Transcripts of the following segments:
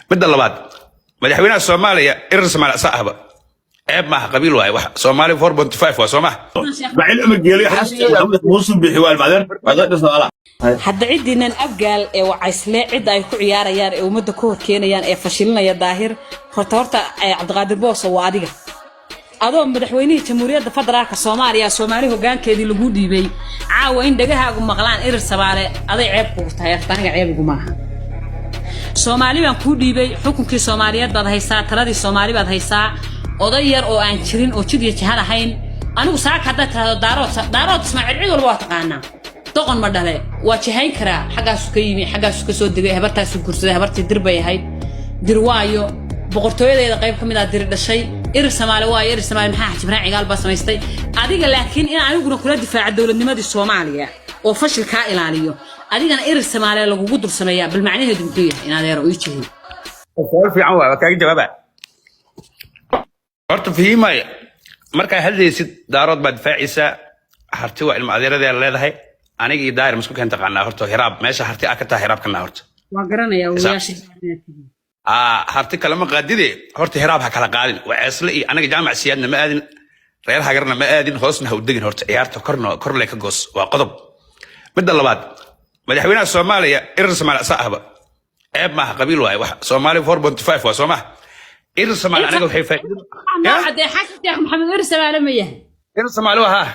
Midda labaad, madaxweynaha Soomaaliya Irir Soomaali saa ahba ceeb maaha, qabiil waaye. Wax Soomaali 4.5 waa soo maha. Ismaaciil Cumar Geele, Xasan Sheekh Maxamuud, Muuse Biixi waa ilmaadeer, waa dad Soomaali. Hadda ciddiinan Abgaal ee Wacaysle, cidda ay ku ciyaarayaan ee ummadda ka horkeenayaan ee fashilinaya Daahir, horta Cabdiqaadir Booso, waa adiga adoo madaxweynihii Jamhuuriyadda Federaalka Soomaaliya, Soomaali hoggaankeedii lagu dhiibay, caawa in dhagahaagu maqlaan Irir Samaale aday ceeb kugu tahay. Horta aniga ceeb igu maaha. Soomaali baan kuu dhiibay, xukunkii Soomaaliyeed baad haysaa, taladii Soomaali baad haysaa. Oday yar oo aan jirin oo jid iyo jaha lahayn, anigu saaka haddaad tirahdo Daarood, Daarood Ismaaciil, cid walba waa taqaanaa, doqon ma dhale, waa jihayn karaa. Xaggaasu ka yimi, xaggaasu ka soo degay, habartaasu guursaday, habartii Dir bay ahayd, Dir waayo, boqortooyadeeda qayb ka mid ah Diri dhashay. Irir Samaale waayo, Irir Samaale maxaa Xajibraan Cigaal baa samaystay. Adiga laakiin in aniguna kula difaaca dowladnimadii Soomaaliya oo fashil kaa ilaaliyo, adigana Irir Samaale lagugu dul sameeyaa, bal macnaheedu muxuu yahay, in adeero ii jihin? Su'aal fiican waay, waa kaaga jawaaba. Horta fahimaya, markaa hadlaysid Daarood baad difaacaysaa, Harti waa ilma adeeradee leedahay. Aniga iyo Daahir masku keen taqaanaa. Horta Hiraab meesha Harti aa ka tahay, Hiraab kana horta. Waa garanayaa odayaasha. Aa, Harti kalama qaadide, horta Hiraab ha kala qaadin. Waceesle iyo anaga Jaamac Siyaadna ma aadin, reer Hagarna ma aadin, hoosna ha u degin. Horta ciyaarta korna korle ka goos, waa qodob. Midda labaad, madaxweynaha Soomaaliya Irir Soomaali saa ahba ceeb maaha, qabiil waaye. Wax Soomaali 4.5 waa soo maha. Irir Soomaali aniga waxay faa'iido Nooca dee Xasan Sheekh Maxamuud Irir Samaale ma yahay? Irir Soomaali waa haa,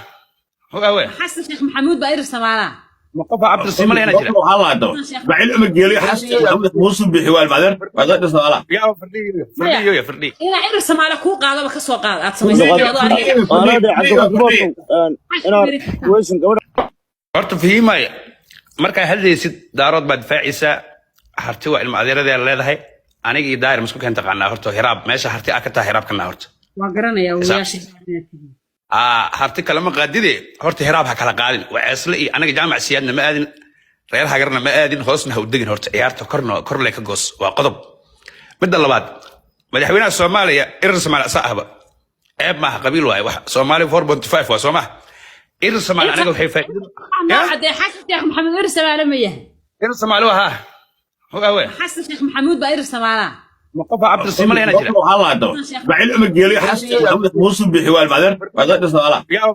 huwa we. Xasan Sheekh Maxamuud baa Irir Samaalaa? Ma qofa cabdirsiima lehna jira? Waxaa la hadlo Ismaaciil Cumar Geele, Xasan Sheekh Maxamuud, Muuse Biixi waa ilmaadeer, waa dad Soomaali. Yaa fardhiyo, fardhiyo, fardhiyo. Inaa Irir Samaale kuu qaadaba ka soo qaad aad samaysay adoo aniga. Waana Cabdiqaadir Boosow inaad weysan gabadha. Horta fahimaya, markaa hadlaysid Daarood baad difaacaysaa, Harti waa ilma adeeradee leedahay. Aniga iyo Daahir masku keen taqaanaa. Horta Hiraab meesha Harti aa ka tahay, Hiraab kana horta. Waa garanayaa odayaasha. Aa, Harti kalama qaadide, horta Hiraab ha kala qaadin. Waceesle iyo anaga Jaamac Siyaadna ma aadin, reer Hagarna ma aadin, hoosna ha u degin. Horta ciyaarta korna korle ka goos, waa qodob. Midda labaad, madaxweynaha Soomaaliya Irir Soomaali saa ahba ceeb maaha, qabiil waaye. Wax Soomaali 4.5 waa soo maha. Irir Soomaali aniga waxay faa'iido Nooca dee Xasan Sheekh Maxamuud Irir Samaale ma yahay? Irir Soomaali waa haa, huwa we. Xasan Sheekh Maxamuud baa Irir Samaalaa? Ma qofa cabdirsiima lehna jira? Waxaa la hadlo Ismaaciil Cumar Geele, Xasan Sheekh Maxamuud, Muuse Biixi waa ilmaadeer, waa dad Soomaali. Yaa.